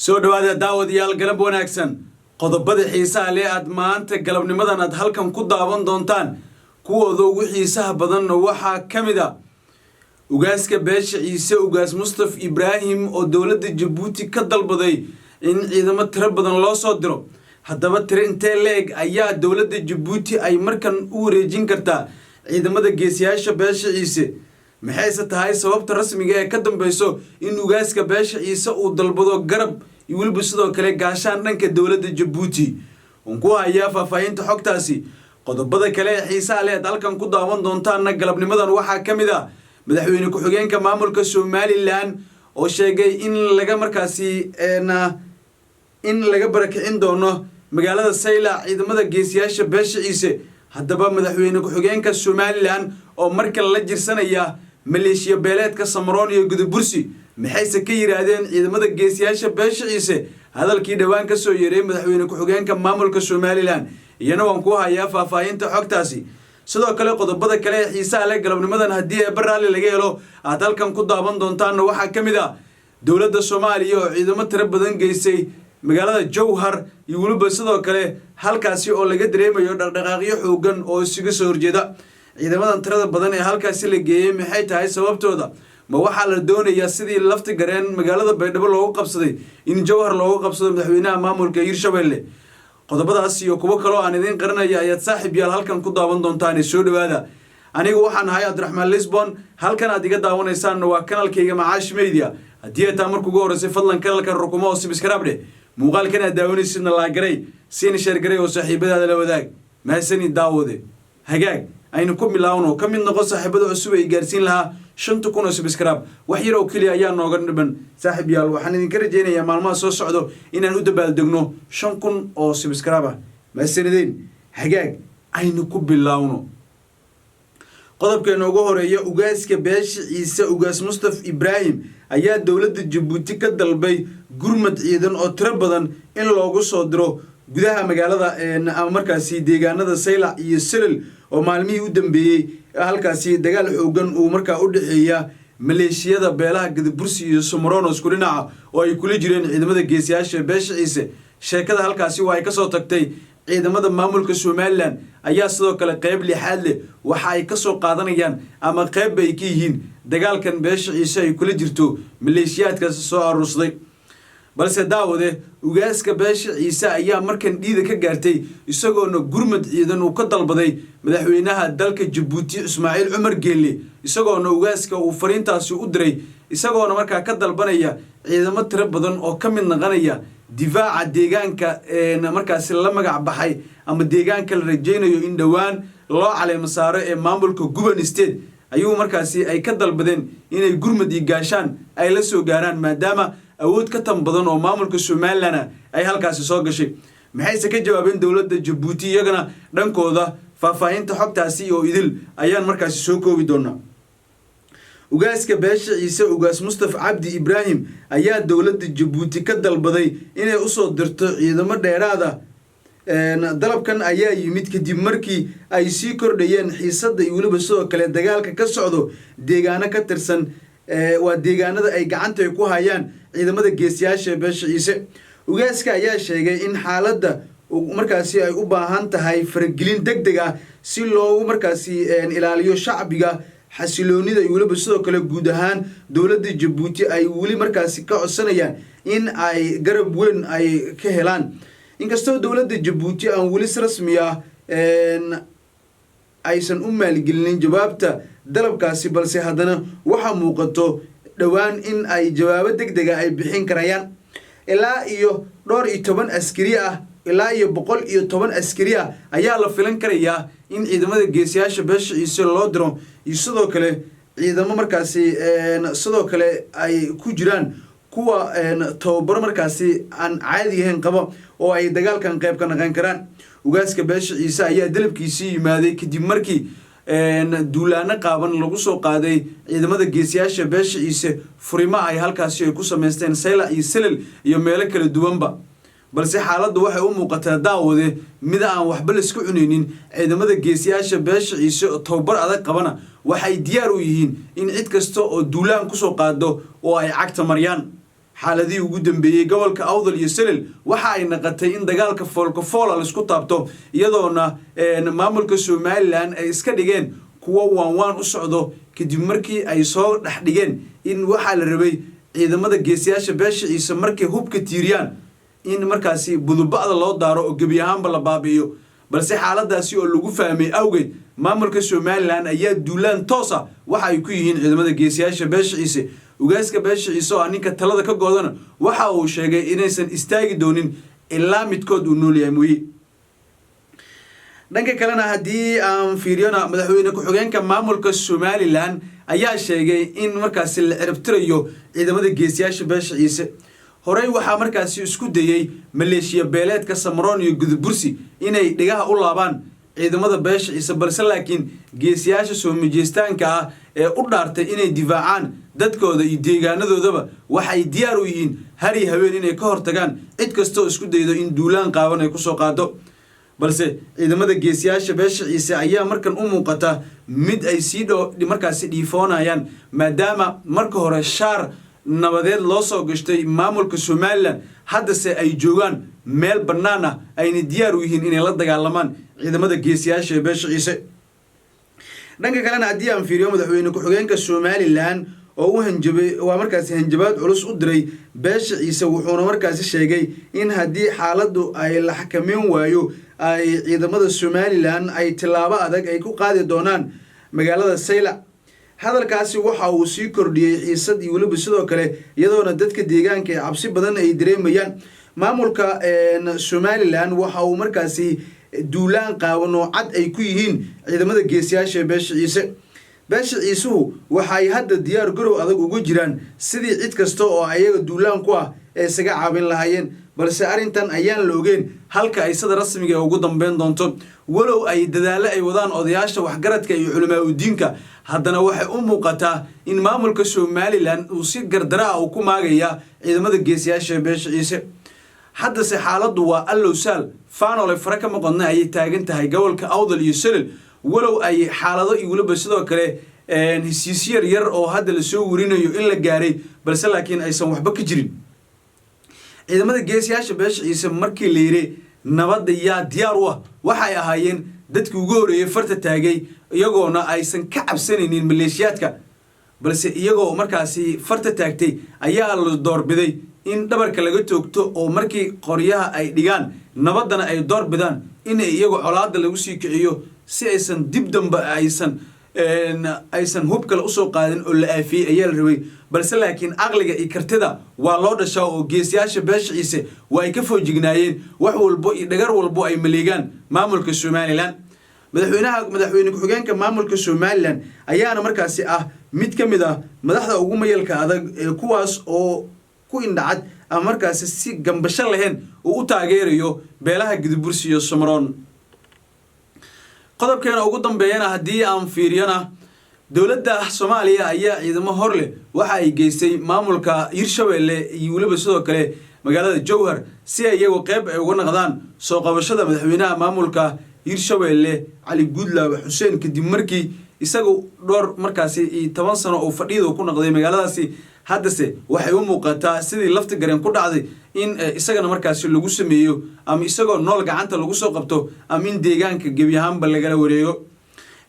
Soo dhowaada daawadayaal, galab wanaagsan. Qodobada xiisaha leh aad maanta galabnimadan aad halkan ku daawan doontaan, kuwooda ugu xiisaha badanna waxaa ka mid a ugaaska beesha Ciise, Ugaas Mustaf Ibraahim, oo dowladda Jabuuti ka dalbaday in ciidamo tiro badan loo soo diro. Haddaba tiro intee leeg ayaa dowladda Jabuuti ay markan u wareejin kartaa ciidamada geesiyaasha beesha Ciise? Maxayse tahay sababta rasmiga ee ka dambeyso in ugaaska beesha Ciise uu dalbado garab iyo weliba sidoo kale gaashaan dhanka dowladda Jabuuti? Waan ku hayaa faahfaahinta xogtaasi. Qodobada kale ee xiisaha leh aad halkan ku daawan doontaanna galabnimadan waxaa ka mid ah madaxweyne ku-xigeenka maamulka Somaliland oo sheegay in laga markaasi in laga barakicin doono magaalada Saylac ciidamada geesiyaasha beesha Ciise. Haddaba madaxweyne ku-xigeenka Somaliland oo markale la jirsanaya maleeshiya beeleedka Samaroon iyo Gudabursi, maxayse ka yidhaahdeen ciidamada geesiyaasha beesha Ciise hadalkii dhowaan ka soo yeeray madaxweyne ku-xigeenka maamulka Somaliland? Iyana waan ku hayaa faahfaahinta xogtaasi. Sidoo kale qodobada kale ee xiisaha leh galabnimadan, haddii eebba raalli laga helo, aad halkan ku daawan doontaanna waxaa ka mid ah dowladda Soomaaliya oo ciidamo tiro badan geysay magaalada Jowhar iyo weliba sidoo kale halkaasi oo laga dareemayo dhaqdhaqaaqyo xoogan oo isuga soo horjeeda. Ciidamadan tirada badan ee halkaasi la geeyey, maxay tahay sababtooda? Ma waxaa la doonayaa sidii Lafti Gareen magaalada Baydhabo loogu qabsaday in Jowhar loogu qabsado madaxweynaha maamulka Hirshabelle? Qodobadaas iyo kuwo kaloo aan idiin qaranaya ayaad saaxiib yaal halkan ku daawan doontaan. Soo dhowaada. Anigu waxaan ahay Cabdiraxmaan Lisbon, halkan aad iga daawanaysaanna waa kanalkayga Macaash Media. Haddii ay taa marka ugu horreysay, fadlan kanalkan rukumo oo subscribe dheh. Muuqaalkan aad daawanaysidna like garay, siina share garay oo saaxiibadaada la wadaag. Mahasani daawade. Hagaag, aynu ku bilaawno. Ka mid noqon saaxiibada cusub ay gaarsiin lahaa 5000 oo subscribe. Wax yar oo keliya ayaa nooga dhiban, saaxiib yaal. Waxaan idinka rajaynayaa maalmaha soo socdo inaan u dabaaldegno 5000 oo subscribe ah. Mahadsanideen. Hagaag, aynu ku bilaawno qodobkeena ugu horeeya. Ugaaska beesha Ciise, Ugaas Mustaf Ibraahim, ayaa dowladda Jabuuti ka dalbay gurmad ciidan oo tiro badan in loogu soo diro gudaha magaalada ama markaasi deegaanada Saylac iyo Selel, oo maalmihii u dambeeyey halkaasi dagaal xoogan uu markaa u dhexeeya maleeshiyada beelaha Gadabursi iyo Samaroon isku dhinaca oo ay kula jireen ciidamada geesiyaasha beesha Ciise. Sheekada halkaasi waa ay kasoo tagtay. Ciidamada maamulka Somaliland ayaa sidoo kale qeyb lixaad leh waxa ay kasoo qaadanayaan ama qeyb ay ka yihiin dagaalkan beesha Ciise ay kula jirto maleeshiyaadkaasi soo aruursaday. Balse daawade, ugaaska beesha Ciise ayaa markan dhiida ka gaartay, isagoona gurmad ciidan uu ka dalbaday madaxweynaha dalka Jabuuti, Ismaaciil Cumar Geelle, isagoona ugaaska uu fariintaasi u diray, isagoona markaa ka dalbanaya ciidamo tiro badan oo ka mid naqanaya difaaca deegaanka markaasi la magac baxay ama deegaanka la rajaynayo in dhowaan loo caleemo saaro ee maamulka Guban State. Ayuu markaasi ay ka dalbadeen inay gurmad iyo gaashaan ay la soo gaaraan, maadaama awood ka tan badan oo maamulka Somaliland ay halkaasi soo gashay. Maxayse ka jawaabeen dowladda Jabuuti iyagana dhankooda? Faahfaahinta xogtaasi oo idil ayaan markaasi soo koobi doonaa. Ugaaska beesha Ciise, Ugaas Mustaf Cabdi Ibraahim, ayaa dowladda Jabuuti ka dalbaday inay usoo dirto ciidamo dheeraada. Dalabkan ayaa yimid kadib markii ay sii kordhayeen xiisadda iyo weliba sidoo kale dagaalka ka socdo deegaano ka tirsan waa deegaanada ay gacanta ku hayaan ciidamada geesiyaasha beesha Ciise. Ugaaska ayaa sheegay in xaaladda markaasi ay u baahan tahay faragelin deg deg ah si loogu markaasi ilaaliyo shacbiga, xasiloonida iyo weliba sidoo kale guud ahaan dowladda Jabuuti ay weli markaasi ka codsanayaan in ay garab weyn ay ka helaan. Inkastoo dowladda Jabuuti aan weli si rasmi ah aysan u maalgelinin jawaabta dalabkaasi, balse haddana waxaa muuqato dhowaan in ay jawaabo deg dega ay bixin karayaan. Ilaa iyo dhowr iyo toban askari ah, ilaa iyo 110 askari ah ayaa la filan karayaa in ciidamada geesiyaasha beesha Ciise loo diro, iyo sidoo kale ciidamo markaasi sidoo kale ay ku jiraan kuwa tababaro markaasi aan caadi ahayn qabo oo ay dagaalkan qayb ka naqan karaan. Ugaaska beesha Ciise ayaa dalabkiisii yimaaday kadib markii duulaano qaaban lagu soo qaaday ciidamada geesiyaasha beesha Ciise furimo ay halkaasi ay ku samaysteen Saylac iyo Selel iyo meelo kala duwanba. Balse xaaladdu waxay u muuqataa, daawade, mid aan waxba laisku cunaynin. Ciidamada geesiyaasha beesha Ciise oo tababar adag qabana waxay diyaar u yihiin in cid kasta oo duulaan kusoo qaado oo ay cagta maryaan. Xaaladihii ugu dambeeyey gobolka Awdal iyo Selel waxa ay naqatay in dagaalka foolkafoola laisku taabto, iyadoona maamulka Somaliland ay iska dhigeen kuwo waanwaan u socdo, kadib markii ay soo dhex dhigeen in waxaa la rabay ciidamada geesiyaasha beesha Ciise markay hubka tiiriyaan in markaasi buduba'da loo daaro oo gebi ahaanba la baabi'iyo. Balse xaaladaasi oo lagu fahmay awgeed, maamulka Somaliland ayaa duulaan toos ah waxa ay ku yihiin ciidamada geesiyaasha beesha Ciise. Ugaaska beesha Ciise oo ah ninka talada ka goodana waxa uu sheegay inaysan istaagi doonin ilaa midkood uu nool yahay mooye. Dhanka kalena haddii aan fiiriyona, madaxweyne ku-xigeenka maamulka Somaliland ayaa sheegay in markaasi la ciribtirayo ciidamada geesiyaasha beesha Ciise. Horey waxaa markaasi isku dayey maleeshiya beeleedka Samaroon iyo Gudubursi inay dhigaha u laabaan ciidamada beesha Ciise, balse laakiin geesiyaasha soo majeestaanka ah ee u dhaartay inay difaacaan dadkooda iyo deegaanadoodaba waxay diyaar u yihiin hari habeen inay ka hortagaan cid kastoo isku daydo in duulaan qaawan ay kusoo qaado. Balse ciidamada geesiyaasha beesha Ciise ayaa markan u muuqata mid ay sii markaasi dhiifoonayaan, maadaama marka hore shaar nabadeed loo soo gashtay maamulka Somaliland, haddase ay joogaan meel bannaan ah ayna diyaar u yihiin inay la dagaalamaan ciidamada geesiyaasha ee beesha Ciise. Dhanka kalena haddii aan fiiriyo, madaxweyne ku-xigeenka Somaliland oo u hanjabay, waa markaasi hanjabaad culus u diray beesha Ciise, wuxuuna markaasi sheegay in haddii xaaladdu ay la xakameyn waayo ay ciidamada Somaliland ay tillaabo adag ay ku qaadi doonaan magaalada Saylac. Hadalkaasi waxa uu sii kordhiyey xiisad iyo weliba sidoo kale, iyadoona dadka deegaanka ee cabsi badan ay dareemayaan. Maamulka Somaliland waxa uu markaasi duulaan qaawan oo cad ay ku yihiin ciidamada geesiyaasha ee beesha Ciise. Beesha Ciisuhu waxa ay hadda diyaar garow adag ugu jiraan sidii cid kasta oo ayaga duulaan ku ah ee isaga caawin lahaayeen, balse arrintan ayaan la ogeyn halka ay sida rasmiga ugu dambeyn doonto. Walow ay dadaallo ay wadaan odayaasha waxgaradka iyo culamaa udiinka, haddana waxay u muuqataa in maamulka Somaliland uu si gardara ah uu ku maagaya ciidamada geesiyaasha ee beesha Ciise. Haddase xaaladdu waa allow saal, faanole fara ka maqodna ayay taagan tahay gobolka Awdal iyo Selel, walow ay xaalado iyo weliba sidoo kale hesiisyo yar yar oo hadda lasoo warinayo in la gaaray, balse laakiin aysan waxba ka jirin. Ciidamada geesiyaasha beesha Ciise markii la yidhi nabadda yaa diyaar u ah, waxay ahaayeen dadkii ugu horreeyey farta taagay, iyagoona aysan ka cabsanaynin maleeshiyaadka. Balse iyagoo markaasi farta taagtay ayaa la doorbiday in dhabarka laga toogto, oo markii qoryaha ay dhigaan nabaddana ay doorbidaan inay iyagu colaadda lagu sii kiciyo, si aysan dib dambe aysan hub kale usoo qaadin oo la aafiyey ayaa la rabay. Balse laakiin caqliga iyo kartida waa loo dhashaa, oo geesiyaasha beesha Ciise waa ay ka foojignaayeen wax walbo iyo dhagar walbo ay maleegaan maamulka Somaliland. Madaxweyne ku-xigeenka maamulka Somaliland ayaana markaasi ah mid ka mid ah madaxda ugu mayalka adag ee kuwaas oo ku indhacad ama markaasi si gambasho lahayn uu u taageerayo beelaha Gudubursi iyo Samaroon. Qodobkeena ugu dambeeyana haddii aan fiiriyona, dowladda Soomaaliya ayaa ciidamo hor leh waxa ay geystay maamulka Hirshabeelle iyo weliba sidoo kale magaalada Jowhar, si ay iyagu qeyb ay uga noqdaan soo qabashada madaxweynaha maamulka Hirshabeelle Cali Guudlaawe Xuseen, kadib markii isagu dhowr markaasi iyo 10 sano uu fadhiyada ku noqday magaaladaasi. Haddase waxay u muuqataa sidii lafti gareen ku dhacday in isagana markaasi lagu sameeyo, ama isagoo nool gacanta lagu soo qabto, ama in deegaanka gebi ahaanba lagala wareego.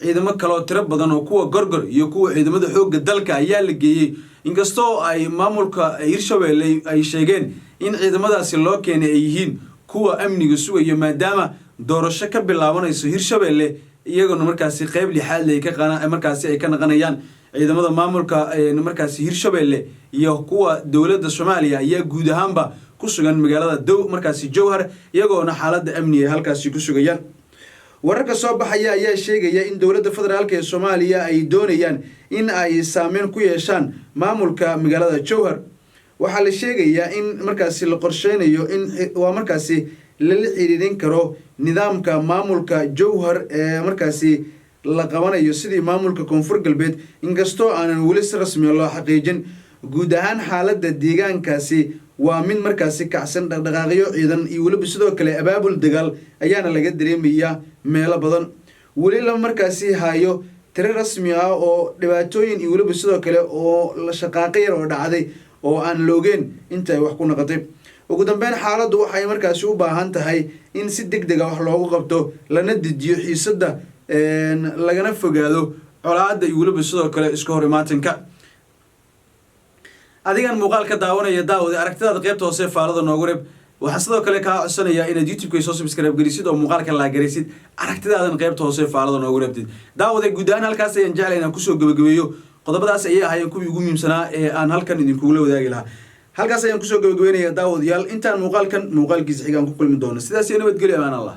Ciidamo kaleoo tiro badan oo kuwa Gorgor iyo kuwa ciidamada xoogga dalka ayaa la geeyey, inkastoo ay maamulka Hirshabeelle ay sheegeen in ciidamadaasi loo keenay ay yihiin kuwa amniga sugayo, maadaama doorasho ka bilaabanayso Hirshabeelle, iyaguna markaasi qeyb lixaad ay ka markaasi ay ka naqanayaan. Ciidamada maamulka markaasi Hirshabeelle iyo kuwa dowladda Soomaaliya ayaa guud ahaanba ku sugan magaalada dow markaasi Jowhar, iyagoona xaaladda amniga halkaasi ku sugayaan. Wararka soo baxaya ayaa sheegaya in dowladda federaalka ee Soomaaliya ay doonayaan in ay saameyn ku yeeshaan maamulka magaalada Jowhar. Waxaa la sheegayaa in markaasi la qorsheynayo in waa markaasi lala xiriirin karo nidaamka maamulka Jowhar ee markaasi la qabanayo sidii maamulka Koonfur Galbeed, inkastoo aanan weli si rasmiya loo xaqiijin. Guud ahaan xaaladda deegaankaasi waa mid markaasi kacsan, dhaqdhaqaaqyo ciidan iyo weliba sidoo kale abaabul dagaal ayaana laga dareemayaa meelo badan. Weli la markaasi hayo tiro rasmi ah oo dhibaatooyin iyo weliba sidoo kale oo la shaqaaqo yar oo dhacday. oo aan la ogeen inta ay wax ku noqotay. Ugu dambeyn, xaaladdu waxay markaasi u baahan tahay in si deg dega wax loogu qabto, lana dejiyo xiisadda, lagana fogaado colaadda iyo weliba sidoo kale iska hor imaatinka. Adigan muuqaal ka daawanaya, daawada, aragtidaada qaybta hoose faalada noogu reeb. Waxaan sidoo kale kaa codsanayaa inaad YouTube-ka soo subscribe gelisid oo muuqaalka like garaysid, aragtidaadan qaybta hoose faalada noogu reebtid. Daawada, guud ahaan halkaas ayaan jeclay inaan kusoo gabagabeeyo. Qodobadaas ayay ahaayeen kuwii ugu muhiimsanaa ee aan halkan idinkugula wadaagi lahaa. Halkaas ayaan kusoo gabagabeynaya, daawadayaal. Intaan muuqaalkan muuqaalkiisa xigaan ku kulmi doono, sidaas iyo nabadgelyo, amaan Allah.